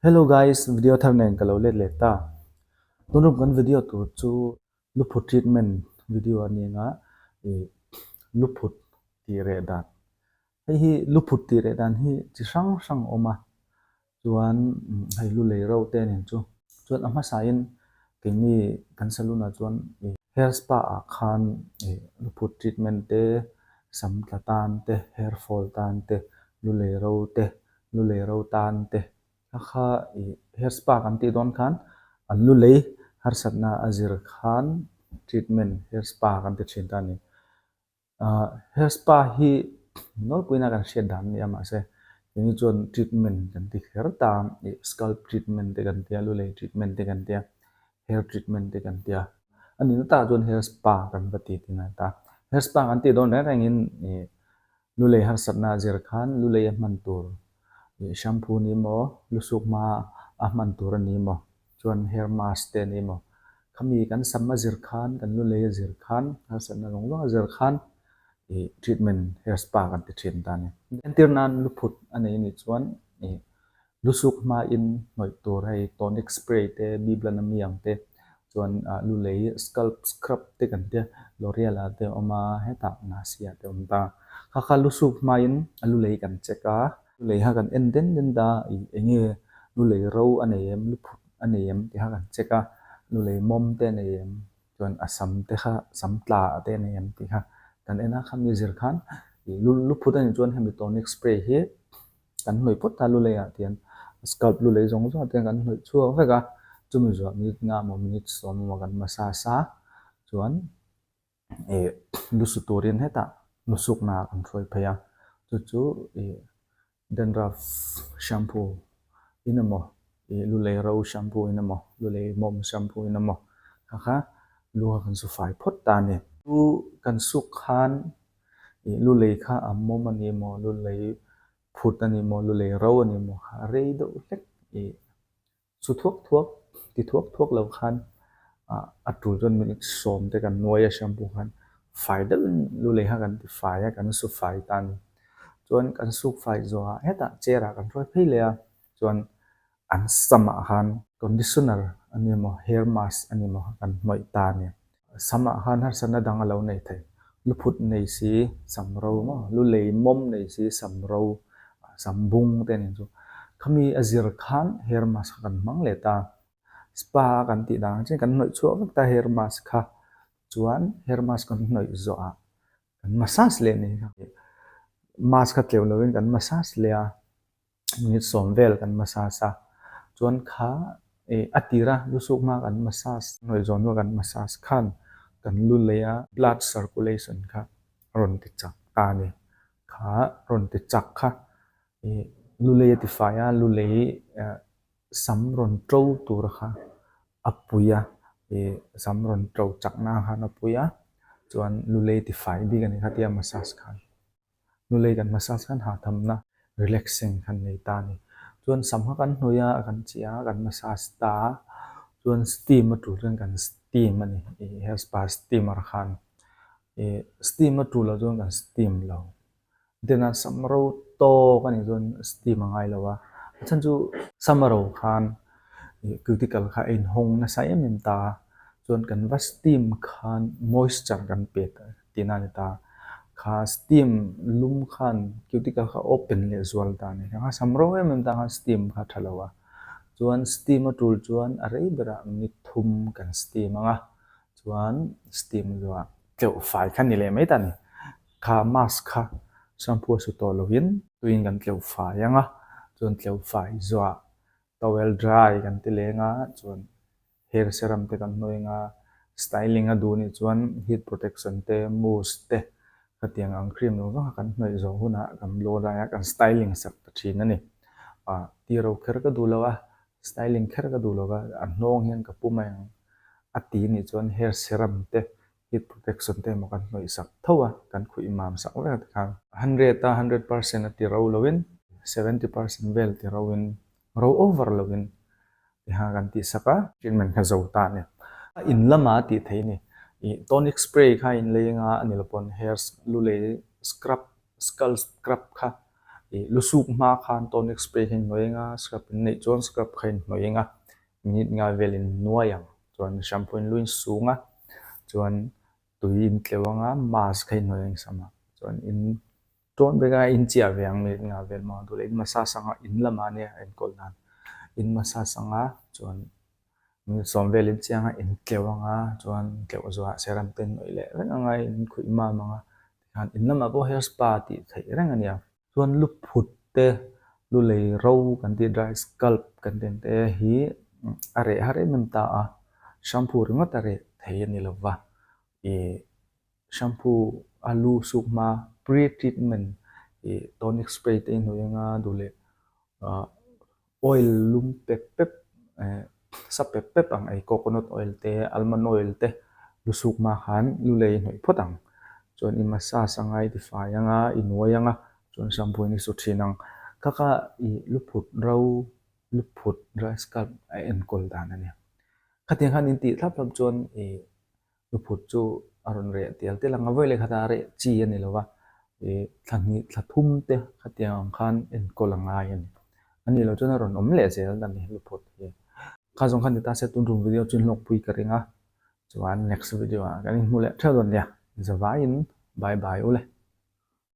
Hello guys, video thar nen ka lo let leh ta. Tunrum kan video tur chu luphut treatment video a ni anga ih luphut tih reh dan. Hei hi luphut tih reh dan hi chi hrang hrang a awm a, chuan hei lu lei reuh te nen chu. Chuan a hmasain keini kan saloon ah chuan ih hair spa ah khan ih luphut treatment te, sam tla tan te, hair fall tan te, lu lei ro te, lu lei ro tan te a kha ih hair spa kan tih dawn khan an lu lei harsatna a zir khan treatment hair spa kan ti thin ta a ni. Ahh hair spa hi nawlpuina kan hriat dan a ni a mahse keini chuan treatment kan ti kher ta a ih scalp treatment te kan tia lu lei treatment te kan tia hair treatment te kan tia a nihna takah chuan hair spa kan va ti thin a ni ta. Hair spa kan tih dawn reng rengin ih lu lei harsatna a zir khan lu lei a hman tur ih shampoo ni maw lu suk hma a hman tur a ni maw chuan hair mask te a ni maw khami kan sam a zir khan kan lu lei a zir khan harsatna zawng zawng a zir khan ih treatment hair spa kan ti thin ta a ni. Entir nan lu phut a nei anih chuan ih Lu suk hmain hnawih tur hei tonic spray te, biblan ami ang te chuan ah lu lei scalp scrub te kan tia L'Oreal ah te a awm a hetah Nasi ah te a awm ta. Kha kha lu suk hmain a lu lei kan check a, lu lei kha kan en den den ta ih eng nge lu lei ro a nei em lu phut a nei em tih kha kan check a, lu lei mawm te a nei em chuan a sam te kha sam tla te a nei em tih kha kan en a khami zir khan ih lu lu phut a nih chuan hemi tonic spray hi Kan hnawih phawt ta lulei ah tian scalp lulei zawng zawng ah te kan hnawih chhuak vek a, chumi zuah minute nga emaw minute sawm emaw kan massage a, chuan ih lu su turin hetah lu sukna ah kan hruai phei a, chu chu ih dandruff shampoo in emaw ih lulei ro shampoo in emaw lulei mawm shampoo in emaw kha kha lu kha kan su fai phawt ta a ni. Lu kan suk khan Ih lulei kha a mawm a ni maw, lulei phut a ni maw, lulei ro a ni maw kha a rei deuh hlek ih chu thuak thuak ti thuak thuak lo khan ah a tul chuan minute sawm te kan nuai a shampoo khan fai deuhin lulei kha kan ti fai a kan su fai ta a ni. Chuan kan suk fai zawhah hetah chair ah kan hruai phei leh a chuan an samah khan conditioner a ni maw hair mask a ni maw kan hnawih ta a ni. Samah khan harsatna dang a lo nei thei. Luphut nei si sam ro maw lu lei mawm nei si sam ro sam bung te a ni chu. Khami a zir khan hair mask kha kan hmang leh ta. Spa a kan tih dan ang chian kan hnawih chhuah vek ta hair mask kha. Chuan hair mask kan hnawih zawhah kan massage leh a ni. Mask kha tleuh lovin kan massage leh a. Minute sawm vel kan massage a, chuan kha ih a tira lu suk hma kan massage hnawih zawn hma kan massage khan kan lu lei a blood circulation kha a rawn ti chak ta a ni. Kha rawn ti chak kha ih lu lei a ti fai a, lu lei sam rawn to tur kha a pui a, ih sam rawn to chakna khan a pui a, chuan lu lei ti fai bik a ni kha tia massage khan. Nulei kan massage khan hahdamna relaxing khan nei ta a ni. Chuan sam kha kan hnawih a, kan chiah a, kan massage ta a, chuan steam a tul chuan kan steam a ni, ih hair spa steamer khan. Ih steam a tul loh chuan kan steam lo. Then a sam ro tawk a nih chuan steam a ngai lo a, a chhan chu sam a ro khan ih cuticle kha a inhawng nasa em em ta a, chuan kan va steam khan moisture kan pe ta. Tihna a ni ta. Kha steam lum khan cuticle kha open leh zual ta a ni. Kha sam ro em em tan khan steam kha a tha lo a. Chuan steam a tul chuan a rei berah minute thum kan steam ang a. Chuan steam zuah tleuh fai kha ni leh mai ta a ni. Kha mask kha shampoo a su tawh lovin tuiin kan tleuh fai ang a. Chuan tleuh fai zuah towel dry kan ti leng a chuan hair serum te kan hnawih anga styling a duh nih chuan heat protection te mousse te khatiang ang cream lo vang a kan hnawih zawh hunah kan blow dry a kan styling sak ta thin a ni. Ah ti ro kher ka duh lo a styling kher ka duh lo va a hnawng hian ka pu mai ang a ti nih chuan hair serum te heat protection te emaw kan hnawih sak tho a kan khuih mam sak vek a tikhan hundred a 100% a ti ro lovin 70% vel ti ro in ro over lovin tiha kan tih sak a. Treatment kha zo ta a ni. A in lama tih theih a ni. Ih tonic spray kha in lei anga a ni lo pawn hair lu lei scrub skull scrub kha. Ih lusuk hma khan tonic spray kha inhnawih eng a, scrub in neih chuan scrub kha inhnawih eng a, minute nga vel in nuai ang. Chuan shampoo in lu in sung a, chuan tui in tleuh ang a, mask kha inhnawih eng sam a, chuan in tawn vek a, in chiah ve ang minute nga vel maw duh leh in massage ang a, in lamah ania enkawl dan. In massage ang a, chuan Min sawm vel in chiang a, in tleuh ang a, chuan tleuh zuah seram te in nawih leh reng ang a, in khuih mam ang a, tikhan in lamah pawh hair spa tih theih reng a nia. Chuan lu phut te, lu lei ro kan tih dry scalp kan tih ang te hi a reh har em em ta a, shampoo ringawt a reh thei a ni lo va, ih shampoo a lu suk hma pre treatment ih tonic spray te in hnawih ang a duh leh ah oil lum pep pep eh sa pep pep ang ei coconut oil te almond oil te lu suk hma khan lu lei hnawih phawt ang chuan i massage anga i tifai anga i nuai anga chuan shampoo in i su thin ang kha kha ih lu phut ro lu phut dry scalp a enkawl dan a ni khatiang khan in tih thlap thlap chuan ih. Luphut chu a rawn reh tial tial ang a, vawi leh khatah a reh chi a ni lo va, ih thla hnih thla thum te khatiang ang khan enkawl a ngai a ni. A nih loh chuan a rawn awm leh zel a ni luphut hi. Kha zawng khan ni ta se tun rum video chu hlawkpui ka ring a, chuan next video ah kan inhmu leh theuh dawn nia. Zavaiin bye bye u le.